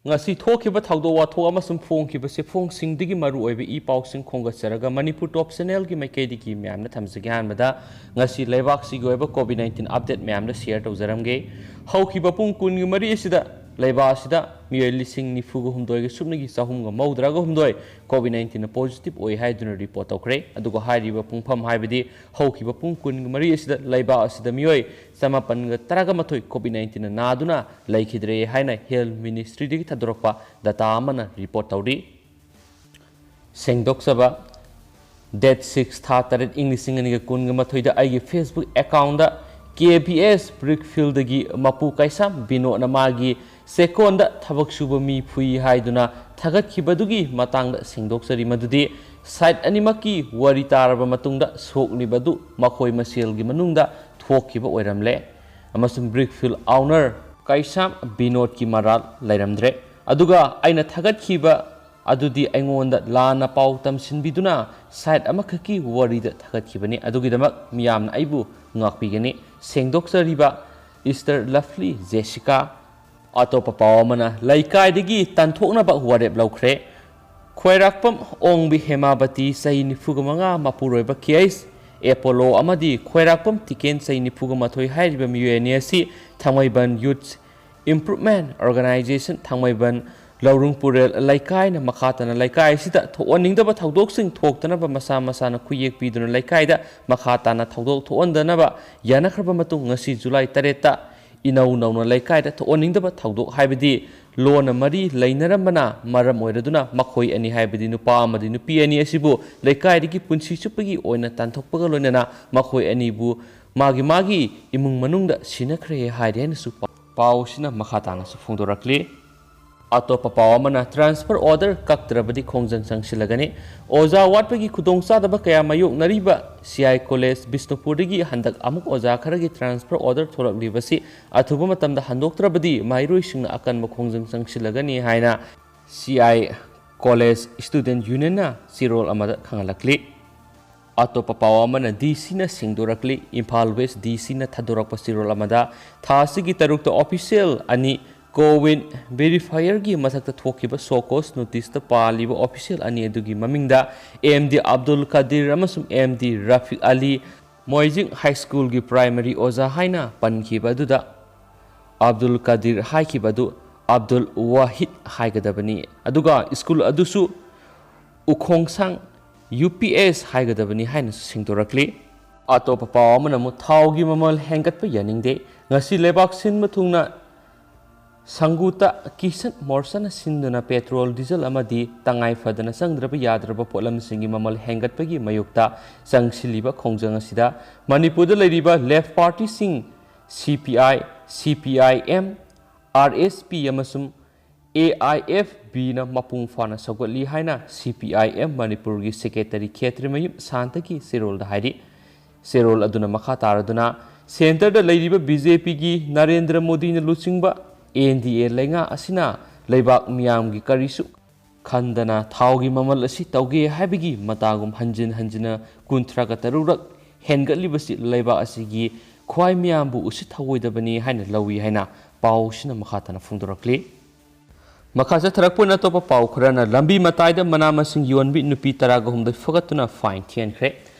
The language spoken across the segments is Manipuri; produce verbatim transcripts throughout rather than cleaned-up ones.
ꯉꯁꯤ ꯊꯣꯛꯈꯤꯕ ꯊꯧꯗꯣꯛ ꯋꯥꯊꯣꯛ ꯑꯃꯁꯨꯡ ꯐꯣꯡꯈꯤꯕ ꯆꯦꯐꯣꯡꯁꯤꯡꯗꯒꯤ ꯃꯔꯨꯑꯣꯏꯕ ꯏ ꯄꯥꯎꯁꯤꯡ ꯈꯣꯝꯒꯠꯆꯔꯒ ꯃꯅꯤꯄꯨꯔ ꯇꯣꯞ ꯆꯦꯅꯦꯜꯒꯤ ꯃꯥꯏꯀꯩꯗꯒꯤ ꯃꯌꯥꯝꯅ ꯊꯝꯖꯒꯦ꯫ ꯑꯍꯥꯟꯕꯗ ꯉꯁꯤ ꯂꯩꯕꯥꯛꯁꯤꯒꯤ ꯑꯣꯏꯕ ꯀꯣꯚꯤꯗ ꯅꯥꯏꯟꯇꯤꯟ ꯑꯞꯗꯦꯠ ꯃꯌꯥꯝꯗ ꯁꯤꯌꯔ ꯇꯧꯖꯔꯝꯒꯦ꯫ ꯍꯧꯈꯤꯕ ꯄꯨꯡ ꯀꯨꯟꯒ ꯃꯔꯤ ꯑꯁꯤꯗ ꯂꯩꯕꯥꯛ ꯑꯁꯤꯗ ꯃꯤꯑꯣꯏ ꯂꯤꯁꯤꯡ ꯅꯤꯐꯨꯒ ꯍꯨꯝꯗꯣꯏꯒ ꯁꯨꯞꯅꯒꯤ ꯆꯍꯨꯝꯒ ꯃꯧꯗ꯭ꯔꯥꯒ ꯍꯨꯝꯗꯣꯏ ꯀꯣꯚꯤꯗ ꯅꯥꯏꯟꯇꯤꯟꯅ ꯄꯣꯖꯤꯇꯤꯚ ꯑꯣꯏ ꯍꯥꯏꯗꯨꯅ ꯔꯤꯄꯣꯔꯠ ꯇꯧꯈ꯭ꯔꯦ꯫ ꯑꯗꯨꯒ ꯍꯥꯏꯔꯤꯕ ꯄꯨꯡꯐꯝ ꯍꯥꯏꯕꯗꯤ ꯍꯧꯈꯤꯕ ꯄꯨꯡ ꯀꯨꯟꯒ ꯃꯔꯤ ꯑꯁꯤꯗ ꯂꯩꯕꯥꯛ ꯑꯁꯤꯗ ꯃꯤꯑꯣꯏ ꯆꯃꯥꯄꯟꯒ ꯇꯔꯥꯒ ꯃꯥꯊꯣꯏ ꯀꯣꯚꯤꯗ ꯅꯥꯏꯟꯇꯤꯟꯅ ꯅꯥꯗꯨꯅ ꯂꯩꯈꯤꯗ꯭ꯔꯦ ꯍꯥꯏꯅ ꯍꯦꯜꯊ ꯃꯤꯅꯤꯁꯇ꯭ꯔꯤꯗꯒꯤ ꯊꯥꯗꯣꯔꯛꯄ ꯗꯇꯥ ꯑꯃꯅ ꯔꯤꯄꯣꯔꯠ ꯇꯧꯔꯤ꯫ ꯁꯦꯡꯗꯣꯛꯆꯕ, ꯗꯦꯠ ꯁꯤꯛꯁ ꯊꯥ ꯇꯔꯦꯠ ꯏꯪ ꯂꯤꯁꯤꯡ ꯑꯅꯤꯒ ꯀꯨꯟꯒ ꯃꯥꯊꯣꯏꯗ ꯑꯩꯒꯤ ꯐꯦꯁꯕꯨꯛ ꯑꯦꯀꯥꯎꯟꯗ ꯀꯦ ꯚꯤ ꯑꯦꯁ ꯕ꯭ꯔꯤꯛ ꯐꯤꯜꯗꯒꯤ ꯃꯄꯨ ꯀꯩꯁꯥꯝ ꯕꯤꯅꯣꯗꯅ ꯃꯥꯒꯤ ꯆꯦꯛꯀꯣꯟꯗ ꯊꯕꯛ ꯁꯨꯕ ꯃꯤ ꯐꯨꯏ ꯍꯥꯏꯗꯨꯅ ꯊꯥꯒꯠꯈꯤꯕꯗꯨꯒꯤ ꯃꯇꯥꯡꯗ ꯁꯦꯡꯗꯣꯛꯆꯔꯤ꯫ ꯃꯗꯨꯗꯤ ꯁꯥꯏꯠ ꯑꯅꯤꯃꯛꯀꯤ ꯋꯥꯔꯤ ꯇꯥꯔꯕ ꯃꯇꯨꯡꯗ ꯁꯣꯛꯂꯤꯕꯗꯨ ꯃꯈꯣꯏ ꯃꯁꯦꯜꯒꯤ ꯃꯅꯨꯡꯗ ꯊꯣꯛꯈꯤꯕ ꯑꯣꯏꯔꯝꯂꯦ ꯑꯃꯁꯨꯡ ꯕ꯭ꯔꯤꯛ ꯐꯤꯜ ꯑꯣꯅꯔ ꯀꯩꯁꯥꯝ ꯕꯤꯅꯣꯗꯀꯤ ꯃꯔꯥꯜ ꯂꯩꯔꯝꯗ꯭ꯔꯦ꯫ ꯑꯗꯨꯒ ꯑꯩꯅ ꯊꯥꯒꯠꯈꯤꯕ ꯑꯗꯨꯗꯤ ꯑꯩꯉꯣꯟꯗ ꯂꯥꯟꯅ ꯄꯥꯎ ꯇꯝꯁꯤꯟꯕꯤꯗꯨꯅ ꯁꯥꯏꯠ ꯑꯃꯈꯛꯀꯤ ꯋꯥꯔꯤꯗ ꯊꯥꯒꯠꯈꯤꯕꯅꯤ꯫ ꯑꯗꯨꯒꯤꯗꯃꯛ ꯃꯤꯌꯥꯝꯅ ꯑꯩꯕꯨ ꯉꯥꯛꯄꯤꯒꯅꯤ꯫ ꯁꯦꯡꯗꯣꯛꯆꯔꯤꯕ, ꯏꯁꯇꯔ ꯂꯚꯂꯤ ꯖꯦꯁꯤꯀꯥ꯫ ꯑꯇꯣꯞꯄ ꯄꯥꯎ ꯑꯃꯅ, ꯂꯩꯀꯥꯏꯗꯒꯤ ꯇꯥꯟꯊꯣꯛꯅꯕ ꯋꯥꯔꯦꯞ ꯂꯧꯈ꯭ꯔꯦ꯫ ꯈ꯭ꯋꯥꯏꯔꯥꯛꯄꯝ ꯑꯣꯡꯕꯤ ꯍꯦꯃꯥꯕꯇꯤ, ꯆꯍꯤ ꯅꯤꯐꯨꯒ ꯃꯉꯥ, ꯃꯄꯨꯔꯣꯏꯕ ꯀꯦ ꯑꯩꯆ ꯑꯦꯄꯣꯂꯣ, ꯑꯃꯗꯤ ꯈ꯭ꯋꯥꯏꯔꯥꯛꯄꯝ ꯇꯤꯀꯦꯟ, ꯆꯍꯤ ꯅꯤꯐꯨꯒ ꯃꯥꯊꯣꯏ ꯍꯥꯏꯔꯤꯕ ꯃꯤꯑꯣꯏ ꯑꯅꯤ ꯑꯁꯤ ꯊꯥꯡꯃꯩꯕꯟ ꯌꯨꯠꯁ ꯏꯝꯄ꯭ꯔꯨꯚꯃꯦꯟ ꯑꯣꯔꯒꯅꯥꯏꯖꯦꯁꯟ ꯊꯥꯡꯃꯩꯕꯟ ꯂꯧꯔꯨꯡ ꯄꯨꯔꯦꯜ ꯂꯩꯀꯥꯏꯅ ꯃꯈꯥ ꯇꯥꯅ ꯂꯩꯀꯥꯏ ꯑꯁꯤꯗ ꯊꯣꯛꯍꯟꯅꯤꯡꯗꯕ ꯊꯧꯗꯣꯛꯁꯤꯡ ꯊꯣꯛꯇꯅꯕ ꯃꯁꯥ ꯃꯁꯥꯅ ꯈꯨꯌꯦꯛ ꯄꯤꯗꯨꯅ ꯂꯩꯀꯥꯏꯗ ꯃꯈꯥ ꯇꯥꯅ ꯊꯧꯗꯣꯛ ꯊꯣꯛꯍꯟꯗꯅꯕ ꯌꯥꯅꯈ꯭ꯔꯕ ꯃꯇꯨꯡ, ꯉꯁꯤ ꯖꯨꯂꯥꯏ ꯇꯔꯦꯠꯇ ꯏꯅꯧ ꯅꯧꯅ ꯂꯩꯀꯥꯏꯗ ꯊꯣꯛꯍꯟꯅꯤꯡꯗꯕ ꯊꯧꯗꯣꯛ ꯍꯥꯏꯕꯗꯤ ꯂꯣꯟꯅ ꯃꯔꯤ ꯂꯩꯅꯔꯝꯕꯅ ꯃꯔꯝ ꯑꯣꯏꯔꯗꯨꯅ ꯃꯈꯣꯏ ꯑꯅꯤ ꯍꯥꯏꯕꯗꯤ ꯅꯨꯄꯥ ꯑꯃꯗꯤ ꯅꯨꯄꯤ ꯑꯅꯤ ꯑꯁꯤꯕꯨ ꯂꯩꯀꯥꯏꯗꯒꯤ ꯄꯨꯟꯁꯤ ꯆꯨꯞꯄꯒꯤ ꯑꯣꯏꯅ ꯇꯥꯟꯊꯣꯛꯄꯒ ꯂꯣꯏꯅꯅ ꯃꯈꯣꯏ ꯑꯅꯤꯕꯨ ꯃꯥꯒꯤ ꯃꯥꯒꯤ ꯏꯃꯨꯡ ꯃꯅꯨꯡꯗ ꯁꯤꯟꯅꯈ꯭ꯔꯦ ꯍꯥꯏꯔꯤ ꯍꯥꯏꯅꯁꯨ ꯄꯥꯎ ꯑꯁꯤꯅ ꯃꯈꯥ ꯇꯥꯅꯁꯨ ꯐꯣꯡꯗꯣꯔꯛꯂꯤ꯫ ꯑꯇꯣꯞꯄ ꯄꯥꯎ ꯑꯃꯅ, ꯇ꯭ꯔꯥꯟꯁꯐꯔ ꯑꯣꯔꯗꯔ ꯀꯛꯇ꯭ꯔꯕꯗꯤ ꯈꯣꯡꯖꯪ ꯆꯪꯁꯤꯜꯂꯒꯅꯤ꯫ ꯑꯣꯖꯥ ꯋꯥꯠꯄꯒꯤ ꯈꯨꯗꯣꯡꯆꯥꯗꯕ ꯀꯌꯥ ꯃꯥꯌꯣꯛꯅꯔꯤꯕ ꯁꯤ ꯑꯥꯏ ꯀꯣꯂꯦꯖ ꯕꯤꯁꯅꯨꯄꯨꯔꯗꯒꯤ ꯍꯟꯗꯛ ꯑꯃꯨꯛ ꯑꯣꯖꯥ ꯈꯔꯒꯤ ꯇ꯭ꯔꯥꯟꯁꯐꯔ ꯑꯣꯔꯗꯔ ꯊꯣꯛꯂꯛꯂꯤꯕꯁꯤ ꯑꯊꯨꯕ ꯃꯇꯝꯗ ꯍꯟꯗꯣꯛꯇ꯭ꯔꯕꯗꯤ ꯃꯍꯩꯔꯣꯏꯁꯤꯡꯅ ꯑꯀꯟꯕ ꯈꯣꯡꯖꯪ ꯆꯪꯁꯤꯜꯂꯒꯅꯤ ꯍꯥꯏꯅ ꯁꯤ ꯑꯥꯏ ꯀꯣꯂꯦꯖ ꯁ꯭ꯇꯨꯗꯦꯟꯠ ꯌꯨꯅꯤꯌꯟꯅ ꯆꯦꯔꯣꯜ ꯑꯃꯗ ꯈꯪꯍꯜꯂꯛꯂꯤ꯫ ꯑꯇꯣꯞꯄ ꯄꯥꯎ ꯑꯃꯅ, ꯗꯤ ꯁꯤꯅ ꯁꯦꯡꯗꯣꯔꯛꯂꯤ꯫ ꯏꯝꯐꯥꯜ ꯋꯦꯁ ꯗꯤ ꯁꯤꯅ ꯊꯥꯗꯣꯔꯛꯄ ꯆꯦꯔꯣꯜ ꯑꯃꯗ, ꯊꯥ ꯑꯁꯤꯒꯤ ꯇꯔꯨꯛꯇ ꯑꯣꯐꯤꯁꯤꯌꯦꯜ ꯑꯅꯤ ꯀꯣꯋꯤꯟ ꯚꯦꯔꯤꯐꯥꯏꯌꯔꯒꯤ ꯃꯊꯛꯇ ꯊꯣꯛꯈꯤꯕ ꯁꯣ ꯀꯣꯁ ꯅꯣꯇꯤꯁꯇ ꯄꯥꯜꯂꯤꯕ ꯑꯣꯐꯤꯁꯤꯌꯦꯜ ꯑꯅꯤ ꯑꯗꯨꯒꯤ ꯃꯃꯤꯡꯗ ꯑꯦꯝ ꯗꯤ ꯑꯕꯗꯨꯜ ꯀꯥꯗꯤꯔ ꯑꯃꯁꯨꯡ ꯑꯦꯝ ꯗꯤ ꯔꯐꯤꯛ ꯑꯂꯤ, ꯃꯣꯏꯖꯤꯡ ꯍꯥꯏ ꯁ꯭ꯀꯨꯜꯒꯤ ꯄ꯭ꯔꯥꯏꯃꯔꯤ ꯑꯣꯖꯥ ꯍꯥꯏꯅ ꯄꯟꯈꯤꯕ ꯑꯗꯨꯗ ꯑꯕꯗꯨꯜ ꯀꯥꯗꯤꯔ ꯍꯥꯏꯈꯤꯕ ꯑꯗꯨ ꯑꯕꯗꯨꯜ ꯋꯥꯍꯤꯗ ꯍꯥꯏꯒꯗꯕꯅꯤ, ꯑꯗꯨꯒ ꯁ꯭ꯀꯨꯜ ꯑꯗꯨꯁꯨ ꯎꯈꯣꯡꯁꯥꯡ ꯌꯨ ꯄꯤ ꯑꯦꯁ ꯍꯥꯏꯒꯗꯕꯅꯤ ꯍꯥꯏꯅꯁꯨ ꯁꯦꯡꯗꯣꯔꯛꯂꯤ꯫ ꯑꯇꯣꯞꯄ ꯄꯥꯎ ꯑꯃꯅ ꯑꯃꯨꯛ ꯊꯥꯎꯒꯤ ꯃꯃꯜ ꯍꯦꯟꯒꯠꯄ ꯌꯥꯅꯤꯡꯗꯦ꯫ ꯉꯁꯤ ꯂꯩꯕꯥꯛ ꯁꯤꯟꯕ ꯊꯨꯡꯅ ꯁꯪꯒꯨꯇ ꯀꯤꯁꯟ ꯃꯣꯔꯁꯟꯅ ꯁꯤꯟꯗꯨꯅ ꯄꯦꯇ꯭ꯔꯣꯜ, ꯗꯤꯖꯜ ꯑꯃꯗꯤ ꯇꯉꯥꯏ ꯐꯗꯅ ꯆꯪꯗ꯭ꯔꯕ ꯌꯥꯗ꯭ꯔꯕ ꯄꯣꯠꯂꯝꯁꯤꯡꯒꯤ ꯃꯃꯜ ꯍꯦꯟꯒꯠꯄꯒꯤ ꯃꯥꯌꯣꯛꯇ ꯆꯪꯁꯤꯜꯂꯤꯕ ꯈꯣꯡꯖꯪ ꯑꯁꯤꯗ ꯃꯅꯤꯄꯨꯔꯗ ꯂꯩꯔꯤꯕ ꯂꯦꯐ ꯄꯥꯔꯇꯤꯁꯤꯡ ꯁꯤ ꯄꯤ ꯑꯥꯏ, ꯁꯤ P I M, R S P ꯑꯃꯁꯨꯡ ꯑꯦ ꯑꯥꯏ ꯑꯦꯐ ꯕꯤꯅ ꯃꯄꯨꯡ ꯐꯥꯅ ꯁꯧꯒꯠꯂꯤ ꯍꯥꯏꯅ ꯁꯤ ꯄꯤ ꯑꯥꯏ ꯑꯦꯝ ꯃꯅꯤꯄꯨꯔꯒꯤ ꯁꯦꯀ꯭ꯔꯦꯇꯔꯤ ꯈꯦꯇ꯭ꯔꯤꯃꯌꯨꯝ ꯁꯥꯟꯇꯒꯤ ꯆꯦꯔꯣꯜꯗ ꯍꯥꯏꯔꯤ꯫ ꯆꯦꯔꯣꯜ ꯑꯗꯨꯅ ꯃꯈꯥ ꯇꯥꯔꯗꯨꯅ, ꯁꯦꯟꯇꯔꯗ ꯂꯩꯔꯤꯕ ꯕꯤ ꯖꯦ ꯄꯤꯒꯤ ꯅꯔꯦꯟꯗ꯭ꯔ ꯃꯣꯗꯤꯅ ꯂꯨꯆꯤꯡꯕ ꯑꯦꯟ ꯗꯤ ꯑꯦ ꯂꯩꯉꯥꯛ ꯑꯁꯤꯅ ꯂꯩꯕꯥꯛ ꯃꯤꯌꯥꯝꯒꯤ ꯀꯔꯤꯁꯨ ꯈꯟꯗꯅ ꯊꯥꯎꯒꯤ ꯃꯃꯜ ꯑꯁꯤ ꯇꯧꯒꯦ ꯍꯥꯏꯕꯒꯤ ꯃꯇꯥꯒꯨꯝ ꯍꯟꯖꯤꯟ ꯍꯟꯖꯤꯟꯅ ꯀꯨꯟꯊ꯭ꯔꯥꯒ ꯇꯔꯨꯛꯔꯛ ꯍꯦꯟꯒꯠꯂꯤꯕꯁꯤ ꯂꯩꯕꯥꯛ ꯑꯁꯤꯒꯤ ꯈ꯭ꯋꯥꯏ ꯃꯤꯌꯥꯝꯕꯨ ꯎꯁꯤꯠ ꯊꯑꯣꯏꯗꯕꯅꯤ ꯍꯥꯏꯅ ꯂꯧꯏ ꯍꯥꯏꯅ ꯄꯥꯎꯁꯤꯅ ꯃꯈꯥ ꯇꯥꯅ ꯐꯣꯡꯗꯣꯔꯛꯂꯤ꯫ ꯃꯈꯥ ꯆꯠꯊꯔꯛꯄ ꯑꯣꯏꯅ ꯑꯇꯣꯞꯄ ꯄꯥꯎ ꯈꯔꯅ, ꯂꯝꯕꯤ ꯃꯇꯥꯏꯗ ꯃꯅꯥ ꯃꯁꯤꯡ ꯌꯣꯟꯕꯤ ꯅꯨꯄꯤ ꯇꯔꯥꯒ ꯍꯨꯝꯗꯣꯏ ꯐꯥꯒꯠꯇꯨꯅ ꯐꯥꯏꯟ ꯊꯤꯍꯟꯈ꯭ꯔꯦ꯫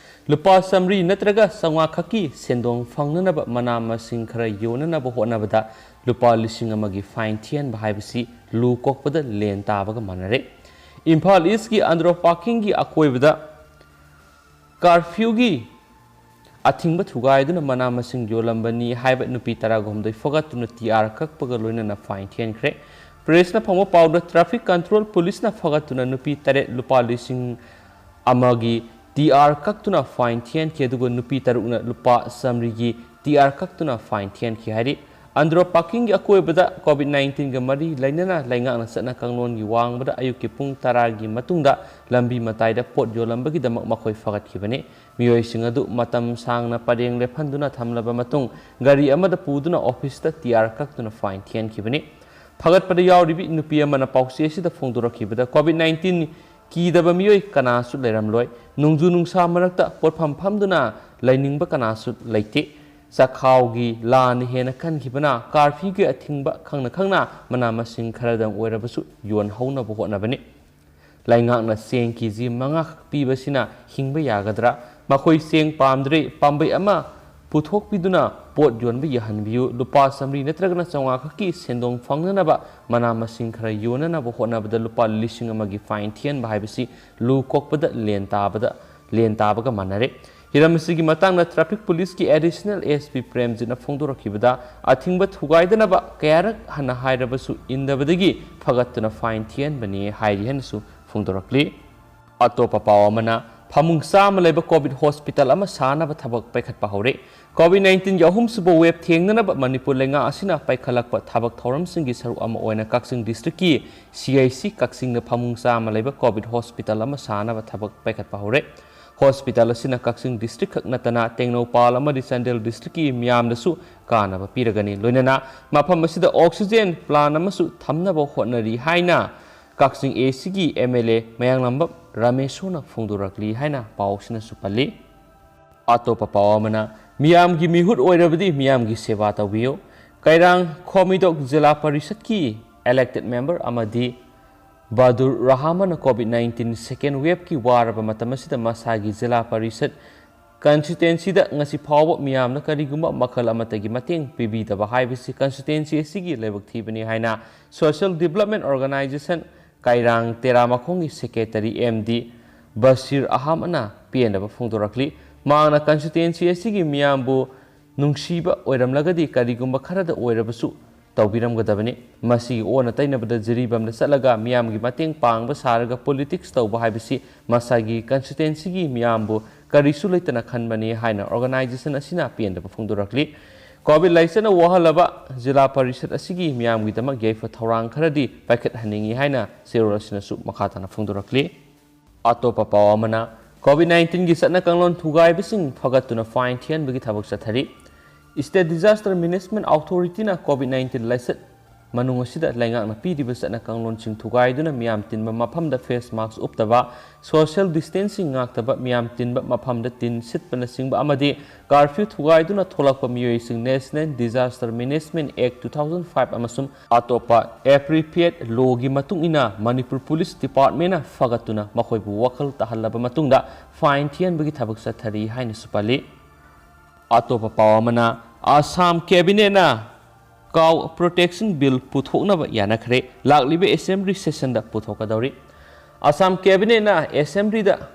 ꯂꯨꯄꯥ ꯆꯥꯃꯔꯤ ꯅꯠꯇ꯭ꯔꯒ ꯆꯥꯝꯃꯉꯥ ꯈꯛꯀꯤ ꯁꯦꯟꯗꯣꯡ ꯐꯪꯅꯅꯕ ꯃꯅꯥ ꯃꯁꯤꯡ ꯈꯔ ꯌꯣꯟꯅꯅꯕ ꯍꯣꯠꯅꯕꯗ ꯂꯨꯄꯥ ꯂꯤꯁꯤꯡ ꯑꯃꯒꯤ ꯐꯥꯏꯟ ꯊꯤꯍꯟꯕ ꯍꯥꯏꯕꯁꯤ ꯂꯨ ꯀꯣꯛꯄꯗ ꯂꯦꯟ ꯇꯥꯕꯒ ꯃꯥꯟꯅꯔꯦ꯫ ꯏꯝꯐꯥꯜ ꯏꯁꯀꯤ ꯑꯟꯗ꯭ꯔꯣ ꯄꯥꯔꯀꯤꯡꯒꯤ ꯑꯀꯣꯏꯕꯗ ꯀꯥꯔꯐ꯭ꯌꯨꯒꯤ ꯑꯊꯤꯡꯕ ꯊꯨꯒꯥꯏꯗꯨꯅ ꯃꯅꯥ ꯃꯁꯤꯡ ꯌꯣꯜꯂꯝꯕꯅꯤ ꯍꯥꯏꯕ ꯅꯨꯄꯤ ꯇꯔꯥꯒ ꯍꯨꯝꯗꯣꯏ ꯐꯥꯒꯠꯇꯨꯅ ꯇꯤ ꯑꯥꯔ ꯀꯛꯄꯒ ꯂꯣꯏꯅꯅ ꯐꯥꯏꯟ ꯊꯤꯍꯟꯈ꯭ꯔꯦ꯫ ꯄ꯭ꯔꯦꯁꯅ ꯐꯪꯕ ꯄꯥꯎꯗ, ꯇ꯭ꯔꯥꯐꯤꯛ ꯀꯟꯇ꯭ꯔꯣꯜ ꯄꯨꯂꯤꯁꯅ ꯐꯥꯒꯠꯇꯨꯅ ꯅꯨꯄꯤ ꯇꯔꯦꯠ ꯂꯨꯄꯥ ꯂꯤꯁꯤꯡ ꯑꯃꯒꯤ ꯇꯤ ꯑꯥꯔ ꯀꯛꯇꯨꯅ ꯐꯥꯏꯟ ꯊꯤꯍꯟꯈꯤ, ꯑꯗꯨꯒ ꯅꯨꯄꯤ ꯇꯔꯨꯛꯅ ꯂꯨꯄꯥ ꯆꯥꯃꯔꯤꯒꯤ ꯇꯤ ꯑꯥꯔ ꯀꯛꯇꯨꯅ ꯐꯥꯏꯟ ꯊꯤꯍꯟꯈꯤ ꯍꯥꯏꯔꯤ꯫ ꯑꯟꯗ꯭ꯔꯣ ꯄꯥꯔꯀꯤꯡꯒꯤ ꯑꯀꯣꯏꯕꯗ ꯀꯣꯚꯤꯗ ꯅꯥꯏꯟꯇꯤꯟꯒ ꯃꯔꯤ ꯂꯩꯅꯅ ꯂꯩꯉꯥꯛꯅ ꯆꯠꯅ ꯀꯥꯡꯂꯣꯟꯒꯤ ꯋꯥꯡꯃꯗ ꯑꯌꯨꯛꯀꯤ ꯄꯨꯡ ꯇꯔꯥꯒꯤ ꯃꯇꯨꯡꯗ ꯂꯝꯕꯤ ꯃꯇꯥꯏꯗ ꯄꯣꯠ ꯌꯣꯜꯂꯝꯕꯒꯤꯗꯃꯛ ꯃꯈꯣꯏ ꯐꯥꯒꯠꯈꯤꯕꯅꯤ꯫ ꯃꯤꯑꯣꯏꯁꯤꯡ ꯑꯗꯨ ꯃꯇꯝ ꯁꯥꯡꯅ ꯄꯔꯦꯡ ꯂꯦꯞꯍꯟꯗꯨꯅ ꯊꯝꯂꯕ ꯃꯇꯨꯡ, ꯒꯥꯔꯤ ꯑꯃꯗ ꯄꯨꯗꯨꯅ ꯑꯣꯐꯤꯁꯇ ꯇꯤ ꯑꯥꯔ ꯀꯛꯇꯨꯅ ꯐꯥꯏꯟ ꯊꯤꯍꯟꯈꯤꯕꯅꯤ꯫ ꯐꯥꯒꯠꯄꯗ ꯌꯥꯎꯔꯤꯕꯤ ꯅꯨꯄꯤ ꯑꯃꯅ ꯄꯥꯎꯆꯦ ꯑꯁꯤꯗ ꯐꯣꯡꯗꯣꯔꯛꯈꯤꯕꯗ, ꯀꯣꯚꯤꯗ ꯅꯥꯏꯟꯇꯤꯟ ꯀꯤꯗꯕ ꯃꯤꯑꯣꯏ ꯀꯅꯥꯁꯨ ꯂꯩꯔꯝꯂꯣꯏ꯫ ꯅꯣꯡꯖꯨ ꯅꯨꯡꯁꯥ ꯃꯔꯛꯇ ꯄꯣꯠꯐꯝ ꯐꯝꯗꯨꯅ ꯂꯩꯅꯤꯡꯕ ꯀꯅꯥꯁꯨ ꯂꯩꯇꯦ꯫ ꯆꯈꯥꯎꯒꯤ ꯂꯥꯟꯅ ꯍꯦꯟꯅ ꯀꯟꯈꯤꯕꯅ ꯀꯥꯔꯐ꯭ꯌꯨꯒꯤ ꯑꯊꯤꯡꯕ ꯈꯪꯅ ꯈꯪꯅ ꯃꯅꯥ ꯃꯁꯤꯡ ꯈꯔꯗꯪ ꯑꯣꯏꯔꯕꯁꯨ ꯌꯣꯟꯍꯧꯅꯕ ꯍꯣꯠꯅꯕꯅꯤ꯫ ꯂꯩꯉꯥꯛꯅ ꯆꯦꯡ ꯀꯦ ꯖꯤ ꯃꯉꯥ ꯈꯛ ꯄꯤꯕꯁꯤꯅ ꯍꯤꯡꯕ ꯌꯥꯒꯗ꯭ꯔꯥ? ꯃꯈꯣꯏ ꯆꯦꯡ ꯄꯥꯝꯗ꯭ꯔꯦ, ꯄꯥꯝꯕꯩ ꯑꯃ ꯄꯨꯊꯣꯛꯄꯤꯗꯨꯅ ꯄꯣꯠ ꯌꯣꯟꯕ ꯌꯥꯍꯟꯕꯤꯌꯨ, ꯂꯨꯄꯥ ꯆꯥꯃꯔꯤ ꯅꯠꯇ꯭ꯔꯒꯅ ꯆꯥꯝꯃꯉꯥ ꯈꯛꯀꯤ ꯁꯦꯟꯗꯣꯡ ꯐꯪꯅꯅꯕ ꯃꯅꯥ ꯃꯁꯤꯡ ꯈꯔ ꯌꯣꯟꯅꯅꯕ ꯍꯣꯠꯅꯕꯗ ꯂꯨꯄꯥ ꯂꯤꯁꯤꯡ ꯑꯃꯒꯤ fine ꯊꯤꯍꯟꯕ ꯍꯥꯏꯕꯁꯤ ꯂꯨ ꯀꯣꯛꯄꯗ ꯂꯦꯟ ꯇꯥꯕꯗ, ꯂꯦꯟ ꯇꯥꯕꯒ ꯃꯥꯟꯅꯔꯦ꯫ ꯍꯤꯔꯝ ꯑꯁꯤꯒꯤ ꯃꯇꯥꯡꯗ traffic policeꯀꯤ additional S P ꯄ꯭ꯔꯦꯝꯖꯤꯠꯅ ꯐꯣꯡꯗꯣꯔꯛꯈꯤꯕꯗ, ꯑꯊꯤꯡꯕ ꯊꯨꯒꯥꯏꯗꯅꯕ ꯀꯌꯥꯔꯛ ꯍꯟꯅ ꯍꯥꯏꯔꯕꯁꯨ ꯏꯟꯗꯕꯗꯒꯤ ꯐꯒꯠꯇꯨꯅ fine ꯊꯤꯍꯟꯕꯅꯤ ꯍꯥꯏꯔꯤ ꯍꯥꯏꯅꯁꯨ ꯐꯣꯡꯗꯣꯔꯛꯂꯤ꯫ ꯑꯇꯣꯞꯄ ꯄꯥꯎ ꯑꯃꯅ, ꯐꯃꯨꯡ ꯆꯥꯝꯃ ꯂꯩꯕ COVID hospital ꯑꯃ ꯁꯥꯅꯕ ꯊꯕꯛ ꯄꯥꯏꯈꯠꯄ ꯍꯧꯔꯦ꯫ COVID nineteenꯒꯤ ꯑꯍꯨꯝꯁꯨꯕ wave ꯊꯦꯡꯅꯅꯕ ꯃꯅꯤꯄꯨꯔ ꯂꯩꯉꯥꯛ ꯑꯁꯤꯅ ꯄꯥꯏꯈꯠꯂꯛꯄ ꯊꯕꯛ ꯊꯧꯔꯝꯁꯤꯡꯒꯤ ꯁꯔꯨꯛ ꯑꯃ ꯑꯣꯏꯅ ꯀꯛꯆꯤꯡ districtꯀꯤ C I C ꯀꯛꯆꯤꯡꯗ ꯐꯃꯨꯡ ꯆꯥꯝꯃ ꯂꯩꯕ COVID hospital ꯑꯃ ꯁꯥꯅꯕ ꯊꯕꯛ ꯄꯥꯏꯈꯠꯄ ꯍꯧꯔꯦ꯫ Hospital ꯑꯁꯤꯅ ꯀꯛꯆꯤꯡ district ꯈꯛ ꯅꯠꯇꯅ ꯇꯦꯡꯅꯧꯄꯥꯜ ꯑꯃꯗꯤ ꯆꯥꯟꯗꯦꯜ districtꯀꯤ ꯃꯤꯌꯥꯝꯗꯁꯨ ꯀꯥꯟꯅꯕ ꯄꯤꯔꯒꯅꯤ꯫ ꯂꯣꯏꯅꯅ ꯃꯐꯝ ꯑꯁꯤꯗ oxygen plant ꯑꯃꯁꯨ ꯊꯝꯅꯕ ꯍꯣꯠꯅꯔꯤ ꯍꯥꯏꯅ ꯀꯛꯆꯤꯡ ACꯒꯤ MLA ꯃꯌꯥꯡꯂꯝꯕꯝ ꯔꯥꯃꯦꯁꯣꯔꯅ ꯐꯣꯡꯗꯣꯔꯛꯂꯤ ꯍꯥꯏꯅ ꯄꯥꯎꯁꯤꯅꯁꯨ ꯄꯜꯂꯤ꯫ ꯑꯇꯣꯞꯄ ꯄꯥꯎ ꯑꯃꯅ, ꯃꯤꯌꯥꯝꯒꯤ ꯃꯤꯍꯨꯠ ꯑꯣꯏꯔꯕꯗꯤ ꯃꯤꯌꯥꯝꯒꯤ ꯁꯦꯕꯥ ꯇꯧꯕꯤꯌꯨ꯫ ꯀꯩꯔꯥꯡ ꯈꯣꯃꯤꯗꯣꯛ ꯖꯤꯂꯥ ꯄꯔꯤꯁꯠꯀꯤ elected member ꯑꯃꯗꯤ ꯕꯥꯗꯨꯔ ꯔꯍꯥꯃꯟꯅ COVID nineteen second waveꯀꯤ ꯋꯥꯔꯕ ꯃꯇꯝ ꯑꯁꯤꯗ ꯃꯁꯥꯒꯤ ꯖꯤꯂꯥ ꯄꯔꯤꯁꯠ constituencyꯗ ꯉꯁꯤ ꯐꯥꯎꯕ ꯃꯤꯌꯥꯝꯅ ꯀꯔꯤꯒꯨꯝꯕ ꯃꯈꯜ ꯑꯃꯠꯇꯒꯤ ꯃꯇꯦꯡ ꯄꯤꯕꯤꯗꯕ ꯍꯥꯏꯕꯁꯤ constituency ꯑꯁꯤꯒꯤ ꯂꯥꯏꯕꯛ ꯊꯤꯕꯅꯤ ꯍꯥꯏꯅ Social Development Organization ꯀꯩꯔꯥꯡ ꯇꯦꯔꯥꯃꯈꯣꯡꯒꯤ secretary M D Bashir ꯑꯍꯥꯃꯟꯅ ꯄꯦꯟꯗꯕ ꯐꯣꯡꯗꯣꯔꯛꯂꯤ꯫ ꯃꯍꯥꯛꯅ constituency ꯑꯁꯤꯒꯤ ꯃꯤꯌꯥꯝꯕꯨ ꯅꯨꯡꯁꯤꯕ ꯑꯣꯏꯔꯝꯂꯒꯗꯤ ꯀꯔꯤꯒꯨꯝꯕ ꯈꯔꯗ ꯑꯣꯏꯔꯕꯁꯨ ꯇꯧꯕꯤꯔꯝꯒꯗꯕꯅꯤ꯫ ꯃꯁꯤꯒꯤ ꯑꯣꯟꯅ ꯇꯩꯅꯕꯗ ꯖꯤꯔꯤꯕꯥꯝꯗ ꯆꯠꯂꯒ ꯃꯤꯌꯥꯝꯒꯤ ꯃꯇꯦꯡ ꯄꯥꯡꯕ ꯁꯥꯔꯒ politics ꯇꯧꯕ ꯍꯥꯏꯕꯁꯤ ꯃꯁꯥꯒꯤ constituencyꯒꯤ ꯃꯤꯌꯥꯝꯕꯨ ꯀꯔꯤꯁꯨ ꯂꯩꯇꯅ ꯈꯟꯕꯅꯤ ꯍꯥꯏꯅ organization ꯑꯁꯤꯅ ꯄꯦꯟꯗꯕ ꯐꯣꯡꯗꯣꯔꯛꯂꯤ꯫ COVID ꯂꯥꯏꯆꯠꯅ ꯋꯥꯍꯜꯂꯕ ꯖꯤꯂꯥ ꯄꯔꯤꯁꯠ ꯑꯁꯤꯒꯤ ꯃꯤꯌꯥꯝꯒꯤꯗꯃꯛ ꯌꯥꯏꯐ ꯊꯧꯔꯥꯡ ꯈꯔꯗꯤ ꯄꯥꯏꯈꯠꯍꯟꯅꯤꯡꯏ ꯍꯥꯏꯅ ꯆꯦꯔꯣꯜ ꯑꯁꯤꯅꯁꯨ ꯃꯈꯥ ꯇꯥꯅ ꯐꯣꯡꯗꯣꯔꯛꯂꯤ꯫ ꯑꯇꯣꯞꯄ ꯄꯥꯎ ꯑꯃꯅ, COVID nineteenꯒꯤ ꯆꯠꯅ ꯀꯥꯡꯂꯣꯟ ꯊꯨꯒꯥꯏꯕꯁꯤꯡ ꯐꯒꯠꯇꯨꯅ fine ꯊꯤꯍꯟꯕꯒꯤ ꯊꯕꯛ ꯆꯠꯊꯔꯤ꯫ State Disaster Management Authorityꯅ COVID nineteen ꯂꯥꯏꯆꯠ ꯃꯅꯨꯡ ꯑꯁꯤꯗ ꯂꯩꯉꯥꯛꯅ ꯄꯤꯔꯤꯕ ꯆꯠꯅ ꯀꯥꯡꯂꯣꯟꯁꯤꯡ ꯊꯨꯒꯥꯏꯗꯨꯅ ꯃꯤꯌꯥꯝ ꯇꯤꯟꯕ ꯃꯐꯝꯗ face mask ꯎꯞꯇꯕ, social distancing ꯉꯥꯛꯇꯕ, ꯃꯤꯌꯥꯝ ꯇꯤꯟꯕ ꯃꯐꯝꯗ ꯇꯤꯟ ꯁꯤꯠꯄꯅꯆꯤꯡꯕ ꯑꯃꯗꯤ curfew ꯊꯨꯒꯥꯏꯗꯨꯅ ꯊꯣꯛꯂꯛꯄ ꯃꯤꯑꯣꯏꯁꯤꯡ National Disaster Management Act two thousand five ꯑꯃꯁꯨꯡ ꯑꯇꯣꯞꯄ appropriate lawꯒꯤ ꯃꯇꯨꯡ ꯏꯟꯅ ꯃꯅꯤꯄꯨꯔ Police Departmentꯅ ꯐꯒꯠꯇꯨꯅ ꯃꯈꯣꯏꯕꯨ ꯋꯥꯈꯜ ꯇꯥꯍꯜꯂꯕ ꯃꯇꯨꯡꯗ fine ꯊꯤꯍꯟꯕꯒꯤ ꯊꯕꯛ ꯆꯠꯊꯔꯤ ꯍꯥꯏꯅꯁꯨ ꯄꯜꯂꯤ꯫ ꯑꯇꯣꯞꯄ ꯄꯥꯎ ꯑꯃꯅ, ꯑꯁꯥꯝ Cabinetꯅ Cow Protection Bill ꯄꯨꯊꯣꯛꯅꯕ ꯌꯥꯅꯈ꯭ꯔꯦ꯫ ꯂꯥꯛꯂꯤꯕ Assembly sessionꯗ ꯄꯨꯊꯣꯛꯀꯗꯧꯔꯤ꯫ Assam Cabinetꯅ Assemblyꯗ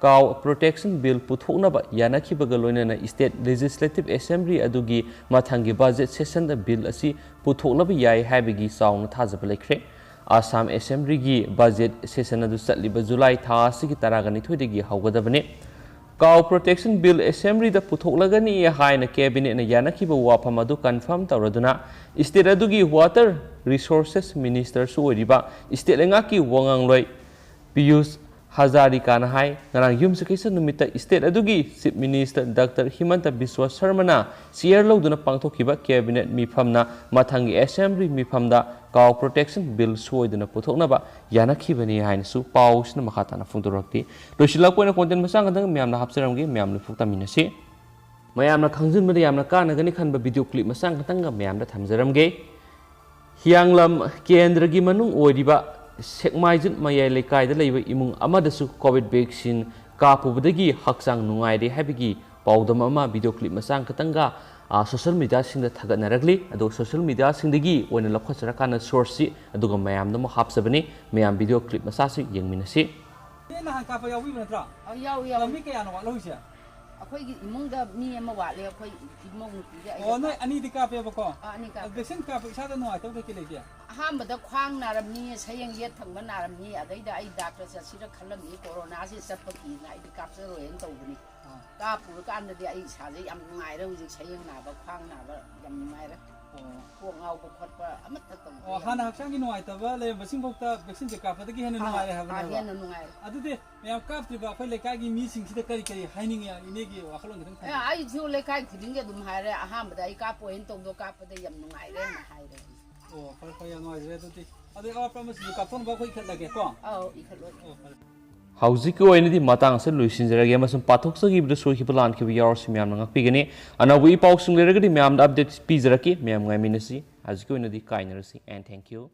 Cow Protection Bill ꯄꯨꯊꯣꯛꯅꯕ ꯌꯥꯅꯈꯤꯕꯒ ꯂꯣꯏꯅꯅ State Legislative Assembly ꯑꯗꯨꯒꯤ ꯃꯊꯪꯒꯤ budget sessionꯗ bill ꯑꯁꯤ ꯄꯨꯊꯣꯛꯅꯕ ꯌꯥꯏ ꯍꯥꯏꯕꯒꯤ ꯆꯥꯎꯅ ꯊꯥꯖꯕ ꯂꯩꯈ꯭ꯔꯦ꯫ ꯑꯁꯥꯝ Assemblyꯒꯤ budget session ꯑꯗꯨ ꯆꯠꯂꯤꯕ July ꯊꯥ ꯑꯁꯤꯒꯤ ꯇꯔꯥꯒ ꯅꯤꯊꯣꯏꯗꯒꯤ ꯍꯧꯒꯗꯕꯅꯤ꯫ Cow Protection Bill Assemblyꯗ ꯄꯨꯊꯣꯛꯂꯒꯅꯤ ꯍꯥꯏꯅ Cabinetꯅ ꯌꯥꯅꯈꯤꯕ ꯋꯥꯐꯝ ꯑꯗꯨ confirm ꯇꯧꯔꯗꯨꯅ, state ꯑꯗꯨꯒꯤ Water Resources Ministerꯁꯨ ꯑꯣꯏꯔꯤꯕ state ꯂꯩꯉꯥꯛꯀꯤ ꯋꯥꯉꯥꯡꯂꯣꯏ ꯄꯤꯌꯨꯁ ꯍꯖꯥꯔꯤꯀꯥꯅ ꯍꯥꯏ, ꯉꯔꯥꯡ ꯌꯨꯝꯁꯀꯩꯁ ꯅꯨꯃꯤꯠꯇ state ꯑꯗꯨꯒꯤ Chief Minister Doctor ꯍꯤꯃꯟꯇ Visva ꯁꯔꯃꯅ chair ꯂꯧꯗꯨꯅ ꯄꯥꯡꯊꯣꯛꯈꯤꯕ Cabinet ꯃꯤꯐꯝꯅ ꯃꯊꯪꯒꯤ Assembly ꯃꯤꯐꯝꯗ Cow Protection Bill ꯁꯣꯏꯗꯅ ꯄꯨꯊꯣꯛꯅꯕ ꯌꯥꯅꯈꯤꯕꯅꯤ ꯍꯥꯏꯅꯁꯨ ꯄꯥꯎꯁꯤꯅ ꯃꯈꯥ ꯇꯥꯅ ꯐꯣꯡꯗꯣꯔꯛꯂꯤ꯫ ꯂꯣꯏꯁꯤꯜꯂꯛꯄ ꯑꯣꯏꯅ content ꯃꯆꯥ ꯈꯛꯇꯪ ꯃꯌꯥꯝꯅ ꯍꯥꯞꯆꯔꯝꯒꯦ, ꯃꯌꯥꯝ ꯂꯣꯏꯐꯥꯎ ꯇꯥꯃꯤꯟꯅꯁꯤ꯫ ꯃꯌꯥꯝꯅ ꯈꯪꯖꯤꯟꯕꯗ ꯌꯥꯝꯅ ꯀꯥꯟꯅꯒꯅꯤ ꯈꯟꯕ video clip ꯃꯆꯥ ꯈꯛꯇꯪꯒ ꯃꯌꯥꯝꯗ ꯊꯝꯖꯔꯝꯒꯦ꯫ ꯍꯤꯌꯥꯡꯂꯝ ꯀꯦꯟꯗ꯭ꯔꯒꯤ ꯃꯅꯨꯡ ꯑꯣꯏꯔꯤꯕ ꯁꯦꯛꯃꯥꯏꯖꯨꯠ ꯃꯌꯥꯏ ꯂꯩꯀꯥꯏꯗ ꯂꯩꯕ ꯏꯃꯨꯡ ꯑꯃꯗꯁꯨ COVID vaccine ꯀꯥꯞꯄꯨꯕꯗꯒꯤ ꯍꯛꯆꯥꯡ ꯅꯨꯡꯉꯥꯏꯔꯦ ꯍꯥꯏꯕꯒꯤ ꯄꯥꯎꯗꯝ ꯑꯃ video clip ꯃꯆꯥ ꯈꯛꯇꯪꯒ, ꯑ, social mediaꯁꯤꯡꯗ ꯊꯥꯒꯠꯅꯔꯛꯂꯤ꯫ ꯑꯗꯣ social mediaꯁꯤꯡꯗꯒꯤ ꯑꯣꯏꯅ ꯂꯧꯈꯠꯆꯔꯀꯥꯟꯗ sourceꯁꯤ ꯑꯗꯨꯒ ꯃꯌꯥꯝꯗ ꯑꯃꯨꯛ ꯍꯥꯞꯆꯕꯅꯤ꯫ ꯃꯌꯥꯝ video clip ꯃꯆꯥꯁꯤ ꯌꯦꯡꯃꯤꯟꯅꯁꯤ꯫ ꯅꯍꯥꯟ ꯀꯥꯞꯄ ꯌꯥꯎꯕꯤꯕ ꯅꯠꯇ꯭ꯔꯣ? ꯑ, ꯌꯥꯎꯏ, ꯌꯥꯎꯏ꯫ ꯂꯝꯃꯤ ꯀꯌꯥꯅꯣ ꯋꯥꯠꯍꯧꯔꯤꯁꯦ? ꯑꯩꯈꯣꯏꯒꯤ ꯏꯃꯨꯡꯗ ꯃꯤ ꯑꯃ ꯋꯥꯠꯂꯦ, ꯑꯩꯈꯣꯏ ꯏꯃꯧ ꯅꯨꯄꯤꯒ ꯑꯩꯒ꯫ ꯑꯣ, ꯅꯣꯏ ꯑꯅꯤꯗꯤ ꯀꯥꯞꯄꯦꯕꯀꯣ? ꯑꯥ, ꯑꯅꯤ ꯀꯥꯞꯄꯦ꯫ ꯑꯗꯣ vaccine ꯀꯥꯞꯄ ꯏꯁꯥꯗ ꯅꯨꯡꯉꯥꯏꯇꯕ ꯀꯩꯀꯩ ꯂꯩꯒꯦ? ꯑꯍꯥꯟꯕꯗ ꯈ꯭ꯋꯥꯡ ꯅꯥꯔꯝꯃꯤ, ꯁꯌꯦꯡ ꯌꯦꯠ ꯊꯪꯕ ꯅꯥꯔꯝꯃꯤ, ꯑꯗꯩꯗ ꯑꯩ doctor ꯆꯠꯁꯤꯔ ꯈꯜꯂꯝꯃꯤ, coronaꯁꯤ ꯆꯠꯄ ꯀꯤꯅ ꯑꯩꯗꯤ ꯀꯥꯞꯆꯔꯣꯏꯅ ꯇꯧꯕꯅꯤ꯫ ꯑꯥ꯫ ꯀꯥꯞꯄꯨꯔꯀꯥꯟꯗꯗꯤ ꯑꯩ ꯏꯁꯥꯁꯦ ꯌꯥꯝ ꯅꯨꯡꯉꯥꯏꯔꯦ ꯍꯧꯖꯤꯛ, ꯁꯌꯦꯡ ꯅꯥꯕ, ꯈ꯭ꯋꯥꯡ ꯅꯥꯕ ꯌꯥꯝ ꯅꯨꯡꯉꯥꯏꯔꯦ꯫ ꯑꯣ꯫ ꯀꯣꯛ ꯉꯥꯎꯕ ꯈꯣꯠꯄ ꯑꯃꯠꯇ ꯇꯧꯗ꯭ꯔꯦ꯫ ꯑꯣ, ꯍꯥꯟꯅ ꯍꯛꯆꯥꯡꯒꯤ ꯅꯨꯡꯉꯥꯏꯇꯕ ꯂꯩꯔꯝꯕꯁꯤꯡꯐꯥꯎꯗ vaccine ꯁꯦ ꯀꯥꯞꯄꯗꯒꯤ ꯍꯦꯟꯅ ꯑꯥ, ꯅꯨꯡꯉꯥꯏꯔꯦ ꯑꯥ, ꯍꯥꯏꯕꯅꯦꯕ? ꯍꯦꯟꯅ ꯅꯨꯡꯉꯥꯏꯔꯦ꯫ ꯑꯗꯨꯗꯤ ꯃꯌꯥꯝ ꯀꯥꯞꯇ꯭ꯔꯤꯕ ꯑꯩꯈꯣꯏ ꯂꯩꯀꯥꯏꯒꯤ ꯃꯤꯁꯤꯡꯁꯤꯗ ꯀꯔꯤ ꯀꯔꯤ ꯍꯥꯏꯅꯤꯡꯉꯤ? ꯏꯅꯦꯒꯤ ꯋꯥꯈꯜꯂꯣꯟ ꯈꯤꯇꯪ ꯑꯦ, ꯊꯝꯕꯤꯌꯨ꯫ ꯑꯩꯁꯨ ꯂꯩꯀꯥꯏ ꯈꯨꯗꯤꯡꯒꯤ ꯑꯗꯨꯝ ꯍꯥꯏꯔꯦ, ꯑꯍꯥꯟꯕꯗ ꯑꯩ ꯀꯥꯞꯄꯣꯏꯅ ꯇꯧꯕꯗꯣ ꯀꯥꯞꯄꯗ ꯌꯥꯝ ꯅꯨꯡꯉꯥꯏꯔꯦꯅ ꯍꯥꯏꯔꯦ꯫ ꯑꯣ, ꯐꯔꯦ ꯐꯔꯦ, ꯌꯥꯝ ꯅꯨꯡꯉꯥꯏꯖꯔꯦ꯫ ꯑꯗꯨꯗꯤ ꯑꯗꯨꯗꯤ ꯑꯋꯥꯠꯄ ꯑꯃꯁꯤꯁꯨ ꯀꯥꯞꯊꯣꯛꯅꯕ ꯑꯩꯈꯣꯏ ꯏꯈꯠꯂꯒꯦꯀꯣ꯫ ꯑꯧ, ꯏꯈꯠꯂꯣ꯫ ꯑꯣ, ꯐꯔꯦ꯫ ꯍꯧꯖꯤꯛꯀꯤ ꯑꯣꯏꯅꯗꯤ ꯃꯇꯥꯡ ꯑꯁꯤꯗ ꯂꯣꯏꯁꯤꯟꯖꯔꯒꯦ ꯑꯃꯁꯨꯡ ꯄꯥꯊꯣꯛꯆꯈꯤꯕꯗ ꯁꯣꯏꯈꯤꯕ ꯂꯥꯟꯈꯤꯕ ꯌꯥꯎꯔꯁꯨ ꯃꯌꯥꯝꯅ ꯉꯥꯛꯄꯤꯒꯅꯤ꯫ ꯑꯅꯧꯕ ꯏ ꯄꯥꯎꯁꯤꯡ ꯂꯩꯔꯒꯗꯤ ꯃꯌꯥꯝꯗ ꯑꯞꯗꯦꯠ ꯄꯤꯖꯔꯛꯀꯦ꯫ ꯃꯌꯥꯝ ꯉꯥꯏꯃꯤꯟꯅꯁꯤ꯫ ꯍꯧꯖꯤꯛꯀꯤ ꯑꯣꯏꯅꯗꯤ ꯀꯥꯏꯅꯔꯁꯤ꯫ And thank you.